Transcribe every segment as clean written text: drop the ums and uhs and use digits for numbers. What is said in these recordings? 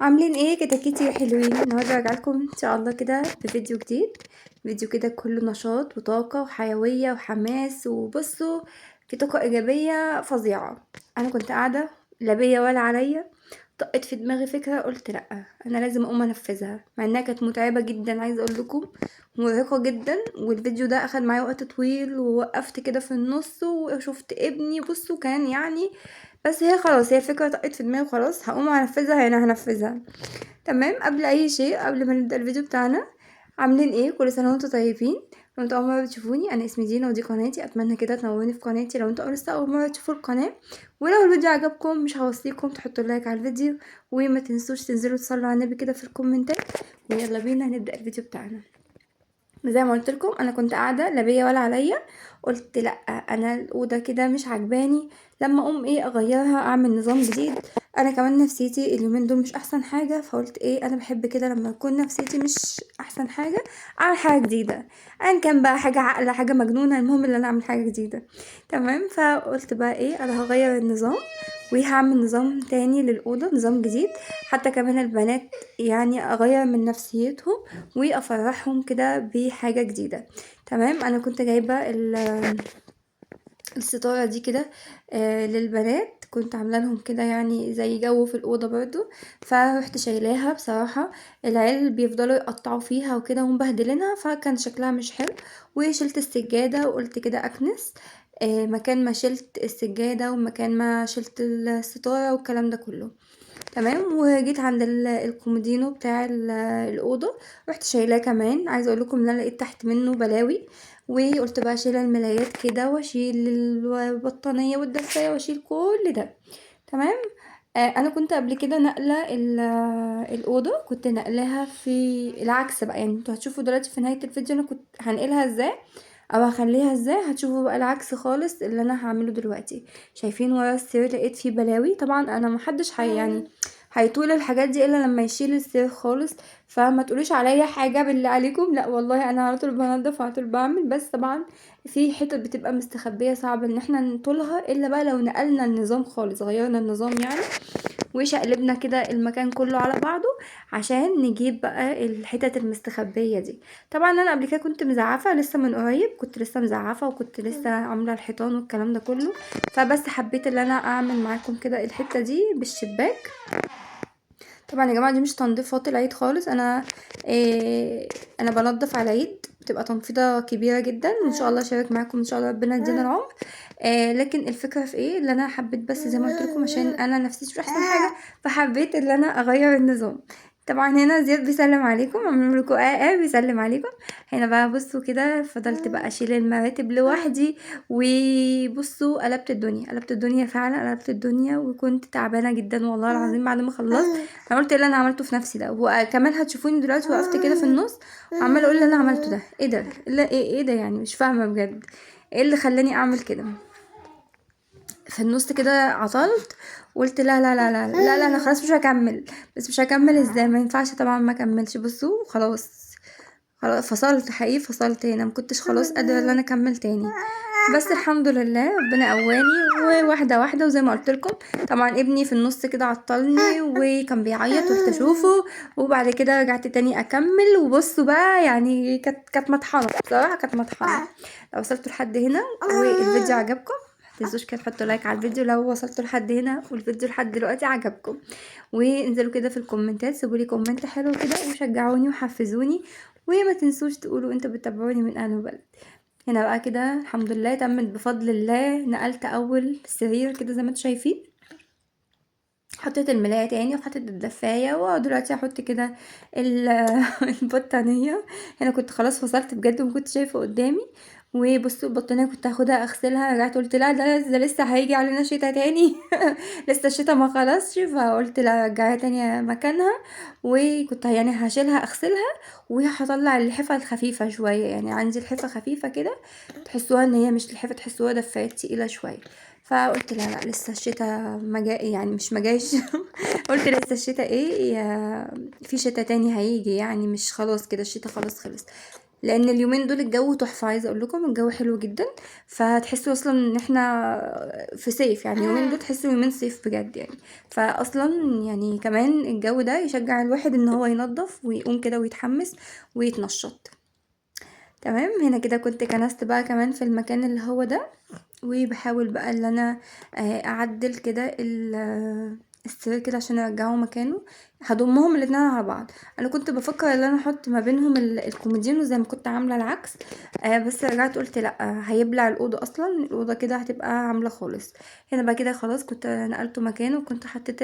عاملين ايه كتاكيتي يا حلوين؟ النهارده راجعه لكم ان شاء الله كده بفيديو جديد، فيديو كده كله نشاط وطاقة وحيوية وحماس، وبصوا في طاقة ايجابية فظيعة. انا كنت قاعدة لا بيا ولا عليا، طقت في دماغي فكرة، قلت لا انا لازم اقوم انفذها، مع انها كانت متعبة جدا، عايزه اقول لكم مرهقة جدا، والفيديو ده اخد معايا وقت طويل، ووقفت كده في النص وشفت ابني. بصوا كان يعني بس هي خلاص، هي الفكرة طقت في دماغي وخلاص هقوم انفذها، هنا هنفذها. تمام. قبل اي شيء، قبل ما نبدا الفيديو بتاعنا، عاملين ايه؟ كل سنة وانتم طيبين. لو انتوا اول مرة بتشوفوني، انا اسمي دينا ودي قناتي، اتمنى كده تنوروني في قناتي لو انتوا لسه اول مرة تشوفوا القناة. ولو الفيديو عجبكم مش هوصيكم تحطوا like على الفيديو، وما تنسوش تنزلوا تصلوا على النبي كده في الكومنتات. ويلا بينا نبدا الفيديو بتاعنا. زي ما قلت لكم انا كنت قاعدة لا بيا ولا عليا، قلت لا انا الاوضة كده مش عجباني، لما اقوم ايه اغيرها، اعمل نظام جديد. انا كمان نفسيتي اليومين دول مش احسن حاجة، فقلت ايه انا بحب كده لما يكون نفسيتي مش احسن حاجة اعمل حاجة جديدة، ايا كان بقى، حاجة عاقلة حاجة مجنونة، المهم ان انا اعمل حاجة جديدة. تمام. فقلت بقى ايه، انا هغير النظام وهعمل نظام تاني للاوضه، نظام جديد، حتى كمان البنات يعني اغير من نفسيتهم وافرحهم كده بحاجة جديدة. تمام. انا كنت جايبه الستارة دي كده للبنات، كنت عامله لهم كده يعني زي جو في الاوضة برضو، فروحت شايلاها. بصراحة العيال بيفضلوا يقطعوا فيها وكده ومبهدلينها، فكان شكلها مش حلو. وشلت السجادة وقلت كده اكنس مكان ما شلت السجادة ومكان ما شلت الستارة والكلام ده كله. تمام. وجيت عند الكومودينو بتاع الاوضة، رحت شايلاه كمان. عايزه اقول لكم ان انا لقيت تحت منه بلاوي، وقلت بقى اشيل الملايات كده واشيل البطانيه والدفايه واشيل كل ده. تمام. انا كنت قبل كده نقله الاوضة، كنت نقلاها في العكس بقى، يعني انتوا هتشوفوا دلوقتي في نهاية الفيديو انا كنت هنقلها ازاي او هخليها ازاي، هتشوفوا بقى العكس خالص اللي انا هعمله دلوقتي. شايفين ورا السرير لقيت فيه بلاوي، طبعا انا محدش يعني هيطول الحاجات دي الا لما يشيل السرير خالص، فما تقولوش عليا حاجة بالله عليكم، لا والله انا على طول بنضف وعلى طول بعمل، بس طبعا في حتت بتبقى مستخبيه صعب ان احنا نطولها الا بقى لو نقلنا النظام خالص، غيرنا النظام يعني، وشقلبنا كده المكان كله على بعضه عشان نجيب بقى الحتت المستخبيه دي. طبعا انا قبل كده كنت مزعفه، لسه من قريب كنت لسه مزعفه، وكنت لسه عامله الحيطان والكلام ده كله، فبس حبيت ان انا اعمل معاكم كده الحتة دي بالشباك. طبعا يا جماعة دي مش تنظيفات العيد خالص، انا بنظف على العيد، بتبقى تنفيضه كبيرة جدا، وان شاء الله اشارك معاكم ان شاء الله ربنا يدينا العمر. لكن الفكرة في ايه، اللي انا حبيت بس زي ما قلت لكم عشان انا نفسيتي مش احسن حاجة، فحبيت ان انا اغير النظام. طبعا هنا زياد بيسلم عليكم، عامل لكم بيسلم عليكم. هنا بقى بصوا كده فضلت بقى اشيل المراتب لوحدي، وبصوا قلبت الدنيا، قلبت الدنيا فعلا، قلبت الدنيا، وكنت تعبانة جدا والله العظيم. بعد ما خلصت انا قلت ايه اللي انا عملته في نفسي ده، وكمان هتشوفوني دلوقتي وقفت كده في النص وعماله اقول اللي انا عملته ده ايه ده، لا ايه ده يعني، مش فاهمه بجد ايه اللي خلاني اعمل كده. في النص كده عطلت وقلت لا لا لا لا لا لا انا خلاص مش هكمل، بس مش هكمل ازاي، ما ينفعش طبعا ما اكملش. بصوا خلاص خلاص فصلت حقيقي، فصلت هنا، ما كنتش خلاص قادرة ان انا اكمل تاني، بس الحمد لله ربنا قواني وواحدة واحدة. وزي ما قلت لكم طبعا ابني في النص كده عطلني وكان بيعيط، رحت اشوفه، وبعد كده رجعت تاني اكمل. وبصوا بقى يعني كانت مطحنه بصراحة، كانت مطحنه. لو وصلتوا لحد هنا والفيديو عجبكم متنسوش كده تحطوا like على الفيديو لو وصلتوا لحد هنا والفيديو لحد دلوقتي عجبكم، وانزلوا كده في الكومنتات سيبوا لي comment حلو كده وشجعوني وحفزوني، وما تنسوش تقولوا انتوا بتتابعوني من انهي بلد. هنا بقى كده الحمد لله تمت بفضل الله، نقلت اول سرير كده زي ما انتوا شايفين، حطيت الملاية تاني وحطيت الدفاية، ودلوقتي هحط كده البطانية. هنا كنت خلاص فصلت بجد وما كنتش شايفة قدامي. وبصوا البطانية كنت هاخدها اغسلها، رجعت قلت لا ده لسه هيجي علينا شتا تاني لسه الشتا ما خلصش، فقلت لا رجعها تاني مكانها. وكنت يعني هشيلها اغسلها وهطلع اللحفة الخفيفة شوية، يعني عندي لحفة خفيفة كده تحسوها ان هي مش لحفة، تحسوها دفاية تقيلة شوية، فقلت لا لا لسه الشتا ما جاي، يعني مش ما جايش قلت لسه الشتا ايه، في شتا تاني هيجي، يعني مش خلاص كده الشتا خلاص خلص. لان اليومين دول الجو تحفة، عايزه اقول لكم الجو حلو جدا، فهتحسوا اصلا ان احنا في صيف، يعني اليومين دول تحسوا يومين صيف بجد يعني. فاصلا يعني كمان الجو ده يشجع الواحد ان هو ينظف ويقوم كده ويتحمس ويتنشط. تمام. هنا كده كنت كنست بقى كمان في المكان اللي هو ده، وبحاول بقى ان انا اعدل كده السرير كده عشان ارجعه مكانه. هضمهم الاتنين على بعض. انا كنت بفكر ان انا احط ما بينهم الكومودينو زي ما كنت عامله العكس، بس رجعت قلت لا، هيبلع الاوضة اصلا، الاوضة كده هتبقى عامله خالص. هنا بقى كده خلاص كنت نقلته مكانه، وكنت حطيت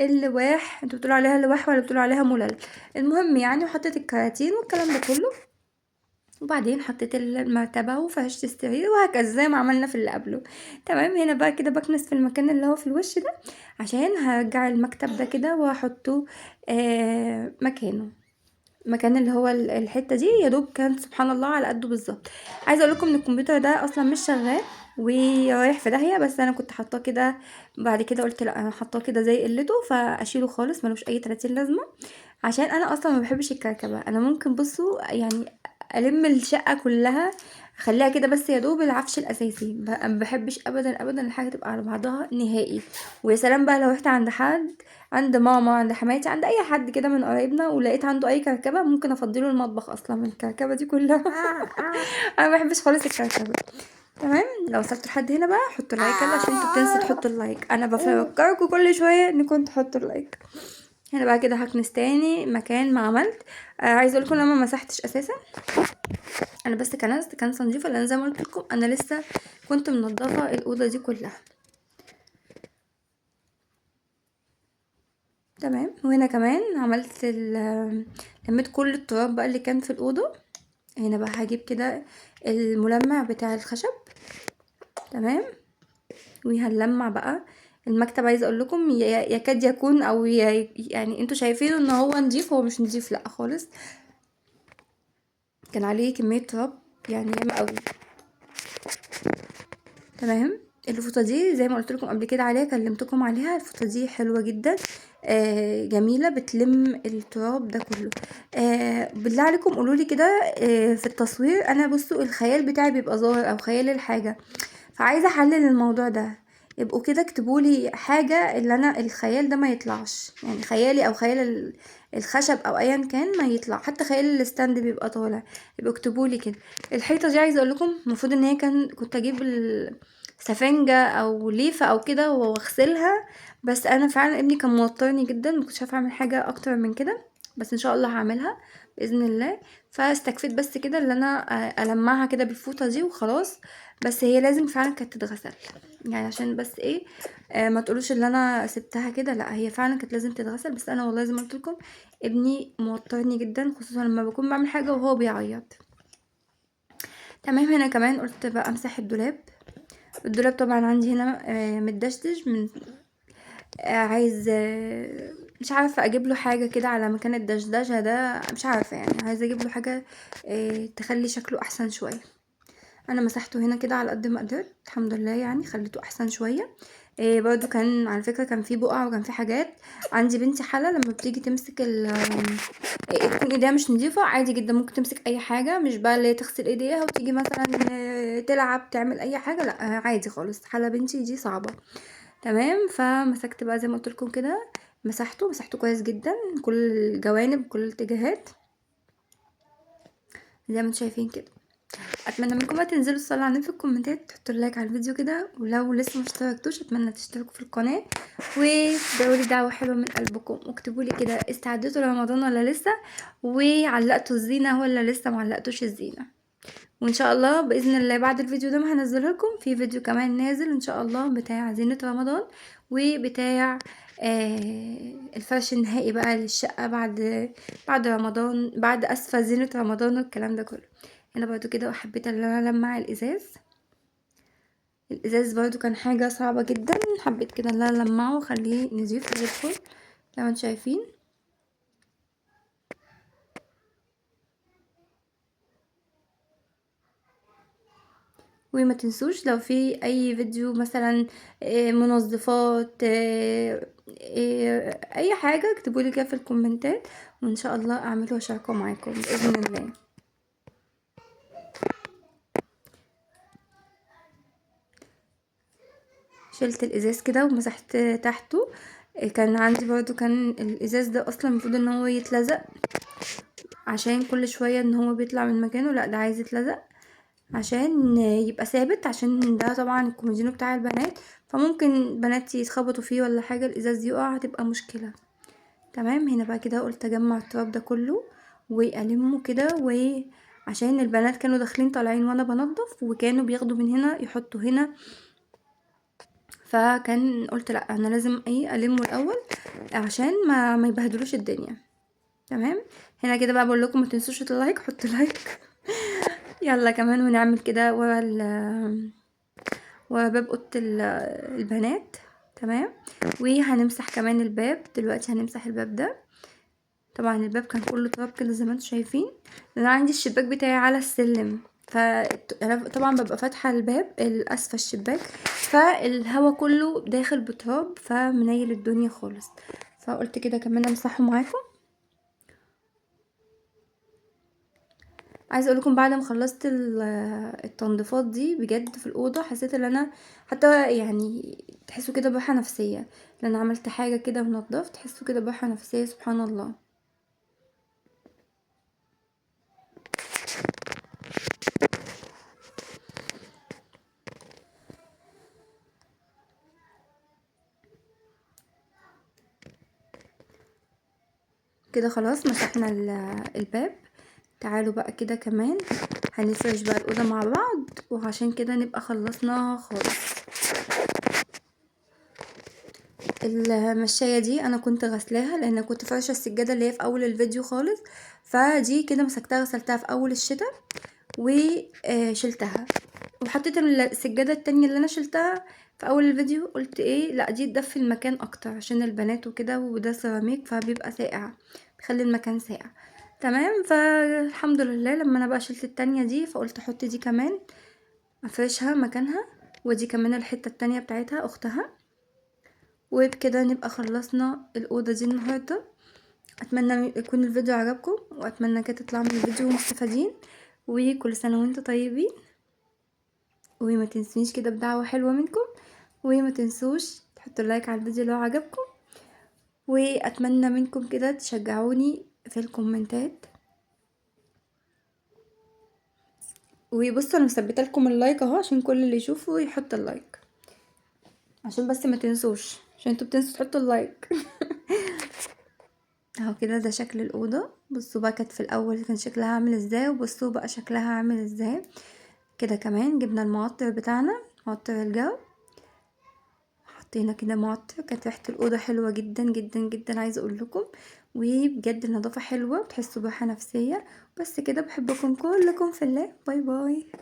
اللواح، انتوا بتقولوا عليها لواح ولا بتقولوا عليها ملل، المهم يعني، وحطيت الكراتين والكلام ده كله، وبعدين حطيت المرتبة وفرشت السرير وهكذا زي ما عملنا في اللي قبله. تمام. هنا بقى كده بكنس في المكان اللي هو في الوش ده عشان هرجع المكتب ده كده واحطه مكانه، مكان اللي هو الحتة دي يا دوب كان سبحان الله على قده بالظبط. عايزة اقول لكم ان الكمبيوتر ده اصلا مش شغال ورايح في داهية، بس انا كنت حاطاه كده، بعد كده قلت لا انا حاطاه كده زي قلته فاشيله خالص، ملوش اي 30 لازمة، عشان انا اصلا ما بحبش الكركبة. انا ممكن بصوا يعني الم الشقة كلها اخليها كده بس يا دوب العفش الاساسي، ما بحبش ابدا ابدا الحاجة تبقى على بعضها نهائي. ويا سلام بقى لو رحت عند حد، عند ماما، عند حماتي، عند اي حد كده من قرايبنا، ولقيت عنده اي كركبه ممكن افضله المطبخ اصلا من الكركبه دي كلها. انا ما بحبش خالص الكركبه. تمام. لو وصلتوا لحد هنا بقى حطوا like يلا، عشان انتوا بتنسوا تحطوا ال like، انا بفكركم كل شوية انكم تحطوا ال like. هنا بقى كده هكنس تاني مكان ما عملت. عايزه اقول لكم انا ما مسحتش اساسا، انا بس كنست كنسه نظيفة، لان زي ما قلت لكم انا لسه كنت منظفه الاوضة دي كلها. تمام. وهنا كمان عملت لميت كل التراب بقى اللي كان في الاوضة. هنا بقى هجيب كده الملمع بتاع الخشب. تمام. وهنلمع بقى المكتب. عايزه اقول لكم يكاد يكون او يعني انتوا شايفينه ان هو نضيف، هو مش نضيف لا خالص، كان عليه كمية تراب يعني ياما قوي. تمام. الفوطه دي زي ما قلت لكم قبل كده عليها، كلمتكم عليها، الفوطه دي حلوة جدا، جميلة، بتلم التراب ده كله. بالله عليكم قولوا لي كده، في التصوير انا بصوا الخيال بتاعي بيبقى ظاهر او خيال الحاجة، فعايزه احلل الموضوع ده. يبقوا كده اكتبوا لي حاجة اللي انا الخيال ده ما يطلعش، يعني خيالي او خيال الخشب او ايا كان ما يطلع، حتى خيال ال stand بيبقى طالع، يبقوا اكتبوا لي كده. الحيطة دي عايزه اقول لكم المفروض ان هي كنت اجيب سفنجه او ليفه او كده واغسلها، بس انا فعلا ابني كان موترني جدا، ما كنتش عارفه اعمل حاجة اكتر من كده، بس ان شاء الله هعملها باذن الله. فاستكفيت بس كده ان انا المعها كده بالفوطه دي وخلاص، بس هي لازم فعلا كانت تتغسل، يعني عشان بس ايه، ما تقولوش ان انا سبتها كده، لا هي فعلا كانت لازم تتغسل. بس انا والله زي ما قلت لكم ابني موترني جدا، خصوصا لما بكون بعمل حاجة وهو بيعيط. تمام. هنا كمان قلت بقى امسح الدولاب. الدولاب طبعا عندي هنا، متدشدش من، عايز، مش عارفه اجيب له حاجة كده على مكان الدشدشه ده، مش عارفه يعني عايزه اجيب له حاجة، تخلي شكله احسن شوية. انا مسحته هنا كده على قد ما قدرت الحمد لله، يعني خليته احسن شوية. برضو كان على فكرة كان في بقع وكان في حاجات. عندي بنتي حلا لما بتيجي تمسك تكون ايديها مش نظيفة عادي جدا ممكن تمسك اي حاجة، مش بقى اللي تغسل ايديها وتيجي مثلا، تلعب تعمل اي حاجة، لا، عادي خالص. حلا بنتي دي صعبة. تمام. فمسكت بقى زي ما قلت لكم كده، مسحته كويس جدا كل الجوانب كل الاتجاهات زي ما انتم شايفين كده. اتمنى منكم بقى تنزلوا تصلوا على النبي في الكومنتات، تحطوا like على الفيديو كده، ولو لسه ما اشتركتوش اتمنى تشتركوا في القناة، وتدعوا لي دعوه حلوة من قلبكم، واكتبوا لي كده استعدتوا لرمضان ولا لسه، وعلقتوا الزينة ولا لسه ما علقتوش الزينة. وان شاء الله باذن الله بعد الفيديو ده ما هنزله لكم في فيديو كمان نازل ان شاء الله بتاع زينة رمضان، وبتاع الفرش النهائي بقى للشقه بعد رمضان، بعد اسفه زينة رمضان والكلام ده كله. هنا برضو كده حبيت ان انا المع الازاز. الازاز برضو كان حاجة صعبة جدا، حبيت كده ان انا المعه واخليه نظيف زي الفل زي ما انتم شايفين. وما تنسوش لو في اي فيديو مثلا، منظفات، اي حاجة اكتبولي كده في الكومنتات، وان شاء الله اعمله واشاركه معاكم باذن الله. شلت الازاز كده ومسحت تحته. كان عندي برضو كان الازاز ده اصلا المفروض ان هو يتلزق، عشان كل شوية ان هو بيطلع من مكانه، لا ده عايز يتلزق عشان يبقى ثابت، عشان ده طبعا الكومودينو بتاع البنات، فممكن بنات يتخبطوا فيه ولا حاجة، الازاز يقع هتبقى مشكلة. تمام. هنا بقى كده قلت اجمع التراب ده كله والمه كده، وعشان البنات كانوا داخلين طالعين وانا بنظف، وكانوا بياخدوا من هنا يحطوا هنا، فكان قلت لا انا لازم ايه المه الاول عشان ما يبهدلوش الدنيا. تمام. هنا كده بقى بقول لكم ما تنسوش ال like، حطوا like. يلا كمان ونعمل كده ورا باب اوضة البنات. تمام. وهنمسح كمان الباب دلوقتي، هنمسح الباب ده. طبعا الباب كان كله تراب كده زي ما انتم شايفين، لان انا عندي الشباك بتاعي على السلم، فانا طبعا ببقى فاتحة الباب الاسفل الشباك، فالهوا كله داخل بتراب فمنيل الدنيا خالص، فقلت كده كمان امسحه معاكم. عايزه اقول لكم بعد ما خلصت التنظيفات دي بجد في الاوضة، حسيت ان انا حتى تحسوا كده براحة نفسية، لان عملت حاجة كده ونظفت، تحسوا كده براحة نفسية سبحان الله. كده خلاص مسحنا الباب. تعالوا بقى كده كمان هنفرش بقى الأوضة مع بعض، وعشان كده نبقى خلصناها خالص. المشاية دي انا كنت غسلاها، لان كنت فرشة السجادة اللي هي في اول الفيديو خالص، فدي كده مسكتها غسلتها في اول الشتاء وشلتها، وحطيت السجادة التانية اللي انا شلتها في اول الفيديو. قلت ايه، لا دي تدفي المكان اكتر عشان البنات وكده، وده سيراميك فبيبقى ساقع، بيخلي المكان ساقع. تمام. فالحمد لله لما انا بقى شلت التانية دي، فقلت احط دي كمان افرشها مكانها، ودي كمان الحتة التانية بتاعتها اختها. وبكده نبقى خلصنا الأوضة دي النهاردة. أتمنى يكون الفيديو عجبكم، وأتمنى كده تطلعوا من الفيديو مستفادين، وكل سنة وانتم طيبين، وما تنسونيش كده بدعوة حلوة منكم، وما تنسوش تحطوا like على الفيديو لو عجبكم، وأتمنى منكم كده تشجعوني في الكومنتات. وبصوا انا مثبتة لكم ال like اهو عشان كل اللي يشوفه يحط ال like، عشان بس ما تنسوش، عشان انتوا بتنسوا تحطوا ال like. اهو كده ده شكل الاوضة. بصوا بقى كانت في الاول كان شكلها عامل ازاي، وبصوا بقى شكلها عامل ازاي. كده كمان جبنا المعطر بتاعنا، معطر الجو، حطينا كده معطر. كانت ريحه الاوضة حلوة جدا جدا جدا، عايزه اقول لكم، وبجد النظافة حلوة وتحسوا براحة نفسية. بس كده، بحبكم كلكم في الله. bye bye.